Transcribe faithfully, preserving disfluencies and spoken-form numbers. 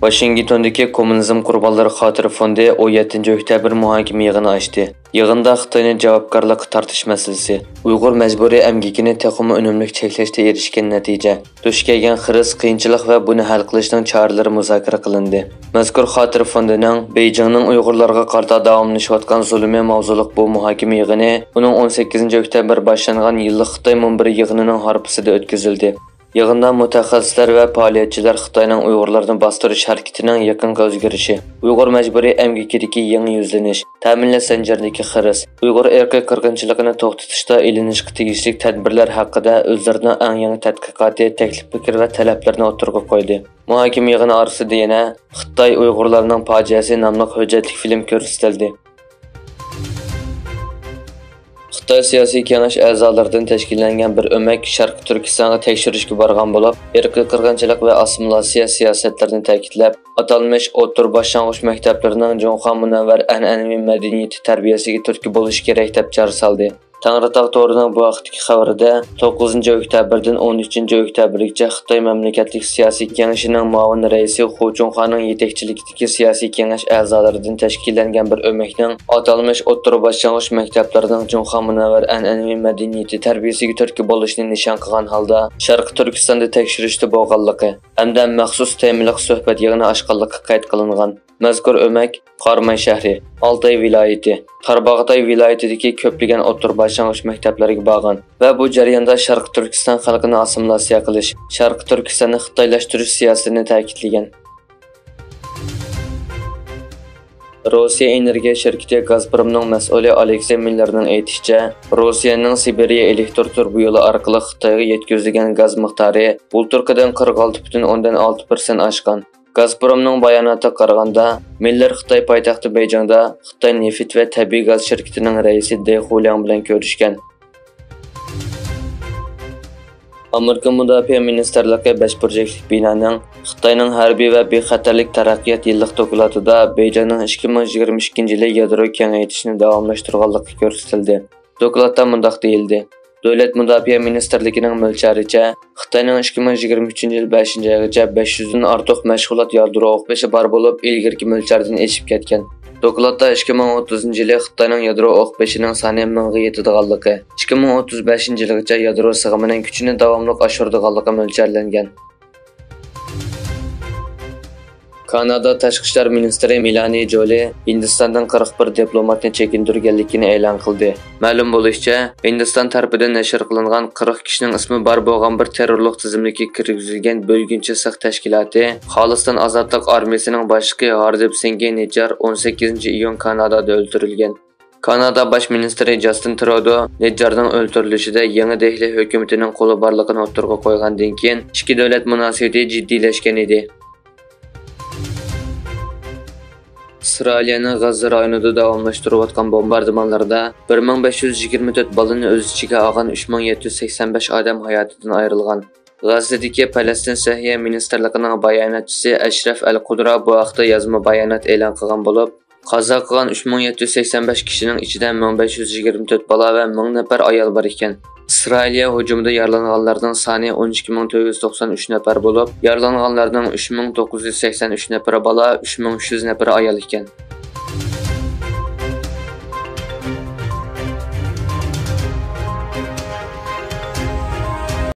ۋاشىنگتوندىكى كوممۇنىزم قۇربانلىرى خاتىرە فوندى ئون يەتتىنچى ئۆكتەبىر مۇھاكىمە يىغىنى ئاچتى. يىغىندا خىتاينى جاۋابكارلىققا تارتىش مەسىلىسى، ئۇيغۇر مەجبۇرىي ئەمگىكىنى تېخىمۇ ئۈنۈملۈك چەكلەشتە ئېرىشكەن نەتىجە، دۇچ كەلگەن خىرىس، قىيىنچىلىق ۋە بۇنى ھەل قىلىشنىڭ چارىلىرى مۇزاكىرە قىلىندى. مەزكۇر خاتىرە فوندىنىڭ بېيجىڭنىڭ ئۇيغۇرلارغا قارىتا داۋاملىشىۋاتقان زۇلۇمى ماۋزۇلۇق بۇ مۇھاكىمە يىغىنى ئۇنىڭ ئون سەككىزىنچى ئۆكتەبىر باشلانغان يىللىق خىتاي مۇنبىرى يىغىنىنىڭ ھارپىسىدا ئۆتكۈزۈلدى. يىغىندا مۇتەخەسسىسلەر ۋە پائالىيەتچىلەر خىتاينىڭ ئۇيغۇرلارنى باستۇرۇش ھەرىكىتىنىڭ يېقىنقى ئۆزگىرىشى، ئۇيغۇر مەجبۇرىي ئەمگىكىدىكى يېڭى يۈزلىنىش، تەمىنلەش زەنجىرىدىكى خىرىس، ئۇيغۇر ئىرقىي قىرغىنچىلىقىنى توختىتىشتا ئېلىنىشقا تېگىشلىك تەدبىرلەر ھەققىدە ئۆزلىرىنىڭ ئەڭ يېڭى تەتقىقاتى، تەكلىپ پىكىر ۋە تەلەپلىرىنى ئوتتۇرىغا قويدى. مۇھاكىمە يىغىنى ئارىسىدا يەنە خىتاي ئۇيغۇرلارنىڭ پاجىئەسى ناملىق ھۆججەتلىك فىلىم كۆرسىتىلدى. خىتاي سىياسىي كېڭەش ئەزالىرىدىن تەشكىللەنگەن بىر ئۆمەك شەرقىي تۈركىستانغا تەكشۈرۈشكە بارغان بولۇپ، ئىرقىي قىرغىنچىلىق ۋە ئاسسىمىلياتسىيە سىياسەتلىرىنى تەكىتلەپ، ئاتالمىش ئوتتۇرا باشلانغۇچ مەكتەپلىرىنىڭ جۇڭخۇا مۇنەۋۋەر ئەنئەنىۋى مەدەنىيىتى تەربىيەسىگە تۈرتكە بولۇشى كېرەك، دەپ چاغ سالدى. تەڭرىتاغ تورىنىڭ بۇ ھەقتىكى خەۋىرىدە، توققۇزىنچى ئۆكتەبىردىن ئون ئۈچىنچى ئۆكتەبىرگىچە خىتاي مەملىكەتلىك سىياسىي كېڭىشىنىڭ مۇئاۋىن رەئىسى خۇ چۇڭخانىڭ يېتەكچىلىكىدىكى سىياسىي كېڭەش ئەزالىرىدىن تەشكىللەنگەن بىر ئۆمەكنىڭ ئاتالمىش ئوتتۇرا باشلانغۇچ مەكتەپلەرنىڭ جۇڭخۇا مۇنەۋۋەر ئەنئەنىۋى مەدەنىيىتى تەربىيەسىگە تۈرتكە بولۇشىنى نىشان قىلغان ھالدا، شەرقىي تۈركىستاندا تەكشۈرۈشتە بولغانلىقى ھەمدە مەخسۇس تېمىلىق سۆھبەت يىغىنى ئاچقانلىقى قەيت قىلىنغان. مەزكۇر ئۆمەك قاراماي شەھىرى، ئالتاي ۋىلايىتى، تارباغاتاي ۋىلايىتىدىكى كۆپلىگەن ئوتتۇرا باشلانغۇچ مەكتەپلەرگە بارغان ۋە بۇ جەرياندا شەرقىي تۈركىستان خەلقىنى ئاسسىمىلياتسىيە قىلىش، شەرقىي تۈركىستاننى خىتايلاشتۇرۇش سىياسىتىنى تەكىتلىگەن. روسىيە ئېنېرگىيە شىركىتى گازپرومنىڭ مەسئۇلى ئالېكسېي مىللېرنىڭ ئېيتىشىچە، روسىيەنىڭ سىبىرىيە ئېلېكتر تۇرۇبا يولى ئارقىلىق خىتايغا يەتكۈزىدىگەن گاز مىقدارى بۇلتۇرقىدىن قىرىق ئالتە پۈتۈن ئوندىن ئالتە پىرسەنت ئاشقان. گازپرومنىڭ باياناتىغا قارىغاندا، مىللېر خىتاي پايتەختى بېيجىڭدا خىتاي نېفىت ۋە تەبىئىي گاز شىركىتىنىڭ رەئىسى دې خۇلياڭ بىلەن كۆرۈشكەن. ئامېرىكا مۇداپىئە مىنىستىرلىقى بەش بۇرجەكلىك بىنانىڭ خىتاينىڭ ھەربىي ۋە بىخەتەرلىك تەرەققىيات يىللىق دوكلاتىدا بېيجىڭنىڭ ئىككى مىڭ يىگىرمە ئىككىنچى يىلى يادرو كېڭەيتىشنى داۋاملاشتۇرغانلىقى كۆرسىتىلدى. دوكلاتتا مۇنداق دېيىلدى: دۆلەت مۇداپىئە مىنىستىرلىكىنىڭ مۆلچەرىچە، خىتاينىڭ ئىككى مىڭ يىگىرمە ئۈچىنچى يىل بەشىنچى ئايغىچە بەش يۈزدىن ئارتۇق مەشغۇلات يادرو ئوق بېشى بار بولۇپ، ئىلگىرىكى مۆلچەردىن ئېشىپ كەتكەن. دوكلاتتا ئىككى مىڭ ئوتتۇزىنچى يىلى خىتاينىڭ يادرو ئوق بېشىنىڭ سانى مىڭغا يېتىدىغانلىقى، ئىككى مىڭ ئوتتۇز بەشىنچى يىلغىچە يادرو سىغىمىنىڭ كۈچىنى داۋاملىق ئاشۇرىدىغانلىقى مۆلچەرلەنگەن. كانادا تاشقى ئىشلار مىنىستىرى مېلانى جولى ھىندىستاندىن قىرىق بىر دىپلوماتنى چېكىندۈرگەنلىكىنى ئېلان قىلدى. مەلۇم بولۇشىچە، ھىندىستان تەرىپىدىن نەشر قىلىنغان قىرىق كىشىنىڭ ئىسمى بار بولغان بىر تېررورلۇق تىزىملىكىگە كىرگۈزۈلگەن بۆلگۈنچى سېخ تەشكىلاتى خالىستان ئازادلىق ئارمىيىسىنىڭ باشلىقى ھاردىپ سىنگى نىججار ئون سەككىزىنچى ئىيۇن كانادادا ئۆلتۈرۈلگەن. كانادا باش مىنىستىرى جاستىن ترۇدو نىججارنىڭ ئۆلتۈرۈلۈشىدە يېڭى دېھلى ھۆكۈمىتىنىڭ قولى بارلىقىنى ئوتتۇرىغا قويغاندىن كېيىن، ئىككى دۆلەت مۇناسىۋىتى جىددىيلەشكەن ئىدى. ئىسرائىلىيەنىڭ غەززە رايونىدا داۋاملاشتۇرۇۋاتقان بومباردىمانلىرىدا بىر مىڭ بەش يۈز يىگىرمە تۆت بالىنى ئۆز ئىچىگە ئالغان ئۈچ مىڭ يەتتە يۈز سەكسەن بەش ئادەم ھاياتىدىن ئايرىلغان. غەززىدىكى پەلەستىن سەھىيە مىنىستىرلىقىنىڭ باياناتچىسى ئەشرەف ئەل قۇدرا بۇ ھەقتە يازما بايانات ئېلان قىلغان بولۇپ، قازا قىلغان ئۈچ مىڭ يەتتە يۈز سەكسەن بەش كىشىنىڭ ئىچىدە مىڭ بەش يۈز يىگىرمە تۆت بالا ۋە مىڭ نەپەر ئايال بار ئىكەن. ئىسرائىلىيە ھۇجۇمىدا يارىلانغانلارنىڭ سانى ئون ئىككى مىڭ تۆت يۈز توقسان ئۈچ نەپەر بولۇپ، يارىلانغانلارنىڭ ئۈچ مىڭ توققۇز يۈز سەكسەن ئۈچ نەپىرى بالا، ئۈچ مىڭ ئۈچ يۈز نەپىرى ئايال ئىكەن.